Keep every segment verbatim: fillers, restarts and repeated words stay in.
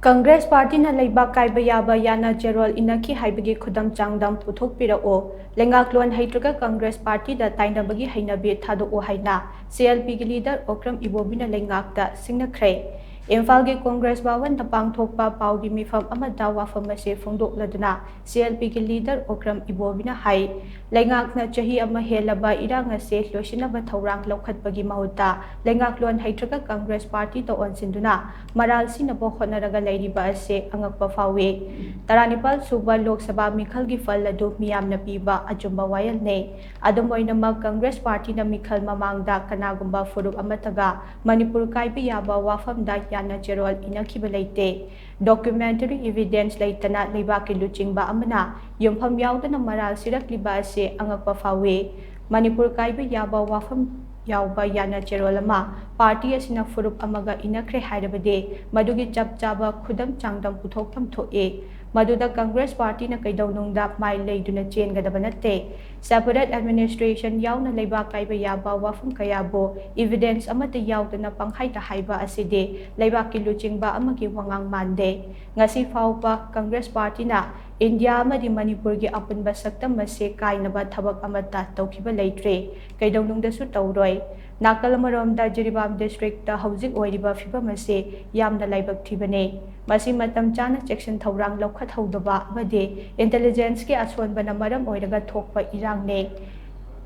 ꯀꯪꯒ꯭ꯔꯦꯁ ꯄꯥꯔꯇꯤꯅ ꯂꯩꯕꯥꯛ ꯀꯥꯏꯕ ꯌꯥꯕ ꯌꯥꯅ ꯆꯦꯔꯣꯜ ꯏꯅꯈꯤ ꯍꯥꯏꯕꯒꯤ ꯈꯨꯗꯝ ꯆꯥꯡꯗꯝ ꯄꯨꯊꯣꯛꯄꯤꯔꯛꯎ꯫ ꯂꯩꯉꯥꯛꯂꯣꯟ ꯍꯩꯇ꯭ꯔꯒ ꯀꯪꯒ꯭ꯔꯦꯁ ꯄꯥꯔꯇꯤꯗ ꯇꯥꯏꯅꯕꯒꯤ ꯍꯩꯅꯕꯤ ꯊꯥꯗꯣꯛꯎ ꯍꯥꯏꯅ ꯁꯤ ꯑꯦꯜ ꯄꯤꯒꯤ ꯂꯤꯗꯔ ꯑꯣꯀ꯭ꯔꯝ ꯏꯕꯣꯕꯤꯅ ꯂꯩꯉꯥꯛꯇ ꯁꯤꯡꯅꯈ꯭ꯔꯦ꯫ ꯏꯝꯐꯥꯜꯒꯤ ꯀꯣꯡꯒ꯭ꯔꯦꯁ ꯚꯋꯟꯗ ꯄꯥꯡꯊꯣꯛꯄ ꯄꯥꯎꯒꯤ ꯃꯤꯐꯝ ꯑꯃꯗ ꯋꯥꯐꯝ ꯑꯁꯤ ꯐꯣꯡꯗꯣꯛꯂꯗꯨꯅ ꯁꯤ ꯑꯦꯜ ꯄꯤꯒꯤ ꯂꯤꯗꯔ ꯑꯣꯀ꯭ꯔꯝ ꯏꯕꯣꯕꯤꯅ ꯍꯥꯏ, ꯂꯩꯉꯥꯛꯅ ꯆꯍꯤ ꯑꯃ ꯍꯦꯜꯂꯕ ꯏꯔꯥꯡ ꯑꯁꯤ ꯂꯣꯏꯁꯤꯟꯅꯕ ꯊꯧꯔꯥꯡ ꯂꯧꯈꯠꯄꯒꯤ ꯃꯍꯨꯠꯇ ꯂꯩꯉꯥꯛꯂꯣꯟ ꯍꯩꯇ꯭ꯔꯒ ꯀꯪꯒ꯭ꯔꯦꯁ ꯄꯥꯔꯇꯤꯗ ꯑꯣꯟꯁꯤꯟꯗꯨꯅ ꯃꯔꯥꯜ ꯁꯤꯅꯕ ꯍꯣꯠꯅꯔꯒ ꯂꯩꯔꯤꯕ ꯑꯁꯤ ꯑꯉꯛꯄ ꯐꯥꯎꯏ꯫ ꯇꯔꯥꯅꯤꯄꯥꯜ ꯁꯨꯕ ꯂꯣꯛ ꯁꯚꯥ ꯃꯤꯈꯜꯒꯤ ꯐꯜ ꯑꯗꯨ ꯃꯤꯌꯥꯝꯅ ꯄꯤꯕ ꯑꯆꯨꯝꯕ ꯋꯥꯌꯦꯜꯅꯤ꯫ ꯑꯗꯨꯝ ꯑꯣꯏꯅꯃꯛ, ꯀꯪꯒ꯭ꯔꯦꯁ ꯄꯥꯔꯇꯤꯅ ꯃꯤꯈꯜ ꯃꯃꯥꯡꯗ ꯀꯅꯥꯒꯨꯝꯕ ꯐꯨꯔꯨꯞ ꯑꯃꯠꯇꯒ ꯃꯅꯤꯄꯨꯔ ꯀꯥꯏꯕ ꯌꯥꯕ ꯋꯥꯐꯝꯗ ꯌꯥꯅ ꯆꯦꯔꯣꯜ ꯏꯅꯈꯤꯕ ꯂꯩꯇꯦ꯫ Documentary evidence ꯂꯩꯇꯅ ꯂꯩꯕꯥꯛꯀꯤ ꯂꯨꯆꯤꯡꯕ ꯑꯃꯅ ꯌꯨꯝꯐꯝ ꯌꯥꯎꯗꯅ ꯃꯔꯥꯜ ꯁꯤꯔꯛꯂꯤꯕ ꯑꯁꯤ ꯑꯉꯛꯄ ꯐꯥꯎꯏ꯫ ꯃꯅꯤꯄꯨꯔ ꯀꯥꯏꯕ ꯌꯥꯕ ꯋꯥꯐꯝ ꯌꯥꯎꯕ ꯌꯥꯅ ꯆꯦꯔꯣꯜ ꯑꯃ ꯄꯥꯔꯇꯤ ꯑꯁꯤꯅ ꯐꯨꯔꯨꯞ ꯑꯃꯒ ꯏꯅꯈ꯭ꯔꯦ ꯍꯥꯏꯔꯕꯗꯤ, ꯃꯗꯨꯒꯤ ꯆꯞ ꯆꯥꯕ ꯈꯨꯗꯝ ꯆꯥꯡꯗꯝ ꯄꯨꯊꯣꯛꯐꯝ ꯊꯣꯛꯏ꯫ ꯃꯗꯨꯗ ꯀꯪꯒ꯭ꯔꯦꯁ ꯄꯥꯔꯇꯤꯅ ꯀꯩꯗꯧꯅꯨꯡꯗ ꯃꯥꯏ ꯂꯩꯗꯨꯅ ꯆꯦꯟꯒꯗꯕ ꯅꯠꯇꯦ꯫ Separate administration ꯌꯥꯎꯅ ꯂꯩꯕꯥꯛ ꯀꯥꯏꯕ ꯌꯥꯕ ꯋꯥꯐꯝ ꯀꯌꯥꯕꯨ evidence ꯑꯃꯠꯇ ꯌꯥꯎꯗꯅ ꯄꯪꯍꯥꯏꯗ ꯍꯥꯏꯕ ꯑꯁꯤꯗꯤ ꯂꯩꯕꯥꯛꯀꯤ ꯂꯨꯆꯤꯡꯕ ꯑꯃꯒꯤ ꯋꯥꯉꯥꯡ ꯃꯥꯟꯗꯦ꯫ ꯉꯁꯤ ꯐꯥꯎꯕ ꯀꯪꯒ꯭ꯔꯦꯁ ꯄꯥꯔꯇꯤꯅ ꯏꯟꯗꯤꯌꯥ ꯑꯃꯗꯤ ꯃꯅꯤꯄꯨꯔꯒꯤ ꯑꯄꯨꯟꯕ ꯁꯛꯇꯝ ꯑꯁꯤ ꯀꯥꯏꯅꯕ ꯊꯕꯛ ꯑꯃꯠꯇ ꯇꯧꯈꯤꯕ ꯂꯩꯇ꯭ꯔꯤ, ꯀꯩꯗꯧꯅꯨꯡꯗꯁꯨ ꯇꯧꯔꯣꯏ꯫ ꯅꯥꯀꯜ ꯑꯃꯔꯣꯝꯗ ꯖꯤꯔꯤꯕꯥꯝ ꯗꯤꯁꯇ꯭ꯔꯤꯛꯇ ꯍꯧꯖꯤꯛ ꯑꯣꯏꯔꯤꯕ ꯐꯤꯕꯝ ꯑꯁꯤ ꯌꯥꯝꯅ ꯂꯥꯏꯕꯛ ꯊꯤꯕꯅꯤ꯫ ꯃꯁꯤ ꯃꯇꯝ ꯆꯥꯅ ꯆꯦꯛꯁꯤꯟ ꯊꯧꯔꯥꯡ ꯂꯧꯈꯠꯍꯧꯗꯕ ꯑꯃꯗꯤ intelligence ꯀꯤ ꯑꯁꯣꯟꯕꯅ ꯃꯔꯝ ꯑꯣꯏꯔꯒ ꯊꯣꯛꯄ ꯏꯔꯥꯡꯅꯤ꯫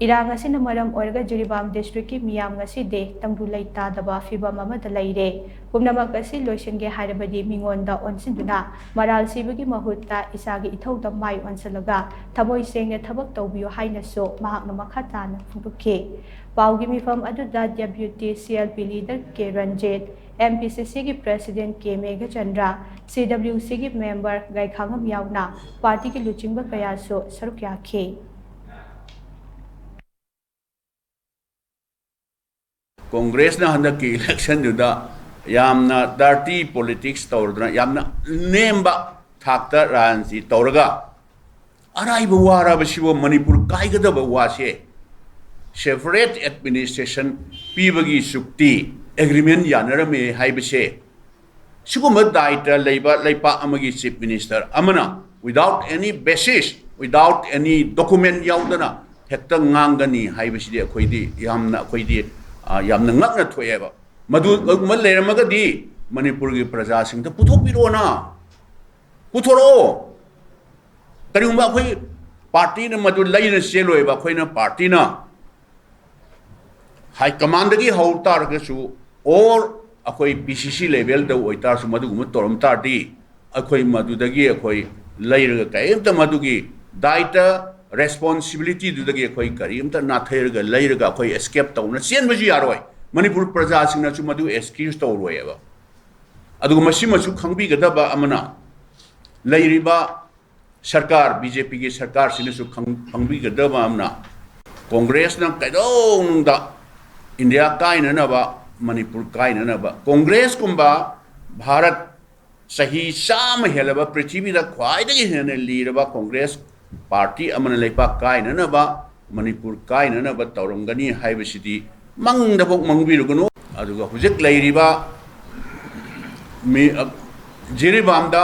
ꯏꯔꯥꯡ ꯑꯁꯤꯅ ꯃꯔꯝ ꯑꯣꯏꯔꯒ ꯖꯤꯔꯤꯕꯥꯝ ꯗꯤꯁꯇ꯭ꯔꯤꯛꯀꯤ ꯃꯤꯌꯥꯝ ꯉꯁꯤꯗꯤ ꯇꯪꯗꯨ ꯂꯩꯇꯥꯗꯕ ꯐꯤꯕꯝ ꯑꯃꯗ ꯂꯩꯔꯦ꯫ ꯄꯨꯝꯅꯃꯛ ꯑꯁꯤ ꯂꯣꯏꯁꯤꯟꯒꯦ ꯍꯥꯏꯔꯕꯗꯤ ꯃꯤꯉꯣꯟꯗ ꯑꯣꯟꯁꯤꯟꯗꯨꯅ ꯃꯔꯥꯜ ꯁꯤꯕꯒꯤ ꯃꯍꯨꯠꯇ ꯏꯁꯥꯒꯤ ꯏꯊꯧꯗ ꯃꯥꯏ ꯑꯣꯟꯁꯤꯜꯂꯒ ꯊꯃꯣꯏ ꯁꯦꯡꯅ ꯊꯕꯛ ꯇꯧꯕꯤꯌꯨ ꯍꯥꯏꯅꯁꯨ ꯃꯍꯥꯛꯅ ꯃꯈꯥ ꯇꯥꯅ ꯐꯣꯡꯗꯣꯛꯈꯤ꯫ ꯄꯥꯎꯒꯤ ꯃꯤꯐꯝ ꯑꯗꯨꯗ deputy C L P leader K Ranjit, M P C C ꯒꯤ president K Meghachandra, C W C ꯒꯤ member ꯒꯥꯏꯈꯥꯉꯝ ꯌꯥꯎꯅ ꯄꯥꯔꯇꯤꯒꯤ ꯂꯨꯆꯤꯡꯕ ꯀꯌꯥꯁꯨ ꯁꯔꯨꯛ ꯌꯥꯈꯤ꯫ ꯀꯣꯡꯒ꯭ꯔꯦꯁꯅ ꯍꯟꯗꯛꯀꯤ election ꯗꯨꯗ ꯌꯥꯝꯅ dirty politics ꯇꯧꯔꯗꯅ, ꯌꯥꯝꯅ ꯅꯦꯝꯕ ꯊꯥꯛꯇ ꯔꯥꯖꯅꯤꯇꯤ ꯇꯧꯔꯒ, ꯑꯔꯥꯏꯕ ꯋꯥꯔꯕꯁꯤꯕꯨ, ꯃꯅꯤꯄꯨꯔ ꯀꯥꯏꯒꯗꯕ ꯋꯥꯁꯦ, separate administration ꯄꯤꯕꯒꯤ ꯆꯨꯛꯇꯤ agreement ꯌꯥꯅꯔꯝꯃꯦ ꯍꯥꯏꯕꯁꯦ, ꯁꯤꯒꯨꯝꯕ ꯗꯥꯏꯇ ꯂꯩꯕ ꯂꯩꯄꯥꯛ ꯑꯃꯒꯤ ꯆꯤꯐ ꯃꯤꯅꯤꯁꯇꯔ ꯑꯃꯅ without any basis, without any document ꯌꯥꯎꯗꯅ ꯍꯦꯛꯇ ꯉꯥꯡꯒꯅꯤ ꯍꯥꯏꯕꯁꯤꯗꯤ ꯑꯩꯈꯣꯏꯗꯤ ꯌꯥꯝꯅ, ꯑꯩꯈꯣꯏꯗꯤ, ꯑ, ꯌꯥꯝꯅ ꯉꯛꯅ ꯊꯣꯛꯑꯦꯕ꯫ ꯃꯗꯨ, ꯀꯔꯤꯒꯨꯝꯕ ꯂꯩꯔꯝꯃꯒꯗꯤ ꯃꯅꯤꯄꯨꯔꯒꯤ ꯄ꯭ꯔꯖꯥꯁꯤꯡꯗ ꯄꯨꯊꯣꯛꯄꯤꯔꯣꯅ, ꯄꯨꯊꯣꯔꯛꯑꯣ꯫ ꯀꯔꯤꯒꯨꯝꯕ ꯑꯩꯈꯣꯏ ꯄꯥꯔꯇꯤꯅ ꯃꯗꯨ ꯂꯩꯅ ꯆꯦꯜꯂꯣꯏꯕ, ꯑꯩꯈꯣꯏꯅ ꯄꯥꯔꯇꯤꯅ ꯍꯥꯏ ꯀꯃꯥꯟꯗꯒꯤ ꯍꯧ ꯇꯥꯔꯒꯁꯨ, or ꯑꯩꯈꯣꯏ ꯄꯤ ꯁꯤ ꯁꯤ ꯂꯦꯚꯦꯜꯗ ꯑꯣꯏꯇꯥꯔꯁꯨ, ꯃꯗꯨꯒꯨꯝꯕ ꯇꯧꯔꯝ ꯇꯥꯔꯗꯤ ꯑꯩꯈꯣꯏ ꯃꯗꯨꯗꯒꯤ ꯑꯩꯈꯣꯏ ꯂꯩꯔꯒ ꯀꯔꯤꯝꯇ, ꯃꯗꯨꯒꯤ ꯗꯥꯏꯇ ꯔꯦꯁꯄꯣꯟꯁꯤꯕꯤꯂꯤꯇꯤꯗꯨꯗꯒꯤ ꯑꯩꯈꯣꯏ ꯀꯔꯤꯝꯇ ꯅꯥꯊꯩꯔꯒ ꯂꯩꯔꯒ ꯑꯩꯈꯣꯏ ꯑꯦꯁꯀꯦꯞ ꯇꯧꯅ ꯆꯦꯟꯕꯁꯨ ꯌꯥꯔꯣꯏ꯫ ꯃꯅꯤꯄꯨꯔ ꯄ꯭ꯔꯖꯥꯁꯤꯡꯅꯁꯨ ꯃꯗꯨ ꯑꯦꯛꯁꯀ꯭ꯌꯨꯁ ꯇꯧꯔꯣꯏꯑꯕ꯫ ꯑꯗꯨꯒ ꯃꯁꯤꯃꯁꯨ ꯈꯪꯕꯤꯒꯗꯕ ꯑꯃꯅ, ꯂꯩꯔꯤꯕ ꯁꯔꯀꯥꯔ, ꯕꯤ ꯖꯦ ꯄꯤꯒꯤ ꯁꯔꯀꯥꯔꯁꯤꯅꯁꯨ ꯈꯪ-, ꯈꯪꯕꯤꯒꯗꯕ ꯑꯃꯅ, ꯀꯣꯡꯒ꯭ꯔꯦꯁꯅ ꯀꯩꯗꯧꯅꯨꯡꯗ ꯏꯟꯗꯤꯌꯥ ꯀꯥꯏꯅꯅꯕ, ꯃꯅꯤꯄꯨꯔ ꯀꯥꯏꯅꯅꯕ, ꯀꯣꯡꯒ꯭ꯔꯦꯁꯀꯨꯝꯕ ꯚꯥꯔꯠ ꯆꯍꯤ ꯆꯥꯝꯃ ꯍꯦꯜꯂꯕ, ꯄ꯭ꯔꯤꯊꯤꯕꯤꯗ ꯈ꯭ꯋꯥꯏꯗꯒꯤ ꯍꯦꯟꯅ ꯂꯤꯔꯕ ꯀꯣꯡꯒ꯭ꯔꯦꯁ ꯄꯥꯔꯇꯤ ꯑꯃꯅ ꯂꯩꯄꯥꯛ ꯀꯥꯏꯅꯅꯕ, ꯃꯅꯤꯄꯨꯔ ꯀꯥꯏꯅꯅꯕ ꯇꯧꯔꯝꯒꯅꯤ ꯍꯥꯏꯕꯁꯤꯗꯤ ꯃꯪꯗꯐꯥꯎ ꯃꯪꯕꯤꯔꯨꯒꯅꯨ꯫ ꯑꯗꯨꯒ ꯍꯧꯖꯤꯛ ꯂꯩꯔꯤꯕ ꯃꯤ-, ꯑ, ꯖꯤꯔꯤꯕꯥꯝꯗ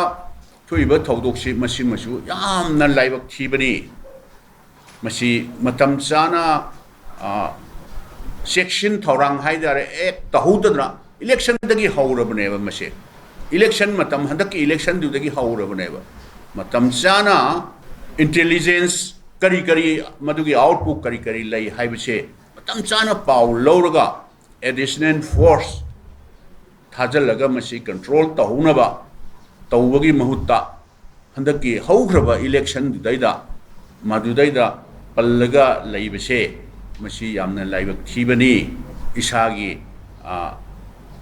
ꯊꯣꯛꯏꯕ ꯊꯧꯗꯣꯛꯁꯤ, ꯃꯁꯤꯃꯁꯨ ꯌꯥꯝꯅ ꯂꯥꯏꯕꯛ ꯊꯤꯕꯅꯤ꯫ ꯃꯁꯤ ꯃꯇꯝ ꯆꯥꯅ, ꯑ, ꯆꯦꯛꯁꯤꯟ ꯊꯧꯔꯥꯡ ꯍꯥꯏꯇꯥꯔꯦ, ꯑꯦꯛ ꯇꯧꯍꯧꯗꯗꯅ, ꯏꯂꯦꯛꯁꯟꯗꯒꯤ ꯍꯧꯔꯕꯅꯦꯕ ꯃꯁꯦ꯫ ꯏꯂꯦꯛꯁꯟ ꯃꯇꯝ, ꯍꯟꯗꯛꯀꯤ ꯏꯂꯦꯛꯁꯟꯗꯨꯗꯒꯤ ꯍꯧꯔꯕꯅꯦꯕ꯫ ꯃꯇꯝ ꯆꯥꯅ ꯏꯟꯇꯦꯂꯤꯖꯦꯟꯁ ꯀꯔꯤ ꯀꯔꯤ, ꯃꯗꯨꯒꯤ ꯑꯥꯎꯠꯄꯨꯠ ꯀꯔꯤ ꯀꯔꯤ ꯂꯩ ꯍꯥꯏꯕꯁꯦ ꯃꯇꯝ ꯆꯥꯅ ꯄꯥꯎ ꯂꯧꯔꯒ, ꯑꯦꯗꯤꯁꯅꯦꯜ ꯐꯣꯔꯁ ꯊꯥꯖꯤꯜꯂꯒ ꯃꯁꯤ ꯀꯟꯇ꯭ꯔꯣꯜ ꯇꯧꯍꯧꯅꯕ ꯇꯧꯕꯒꯤ ꯃꯍꯨꯠꯇ, ꯍꯟꯗꯛꯀꯤ ꯍꯧꯈ꯭ꯔꯕ ꯏꯂꯦꯛꯁꯟꯗꯨꯗꯩꯗ, ꯃꯗꯨꯗꯩꯗ ꯄꯜꯂꯒ ꯂꯩꯕꯁꯦ, ꯃꯁꯤ ꯌꯥꯝꯅ ꯂꯥꯏꯕꯛ ꯊꯤꯕꯅꯤ꯫ ꯏꯁꯥꯒꯤ, ꯑ,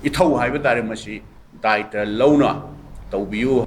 ꯏꯊꯧ ꯍꯥꯏꯕ ꯇꯥꯔꯦ, ꯃꯁꯤ ꯗꯥꯏꯇ ꯂꯧꯅ ꯇꯧꯕꯤꯌꯨ꯫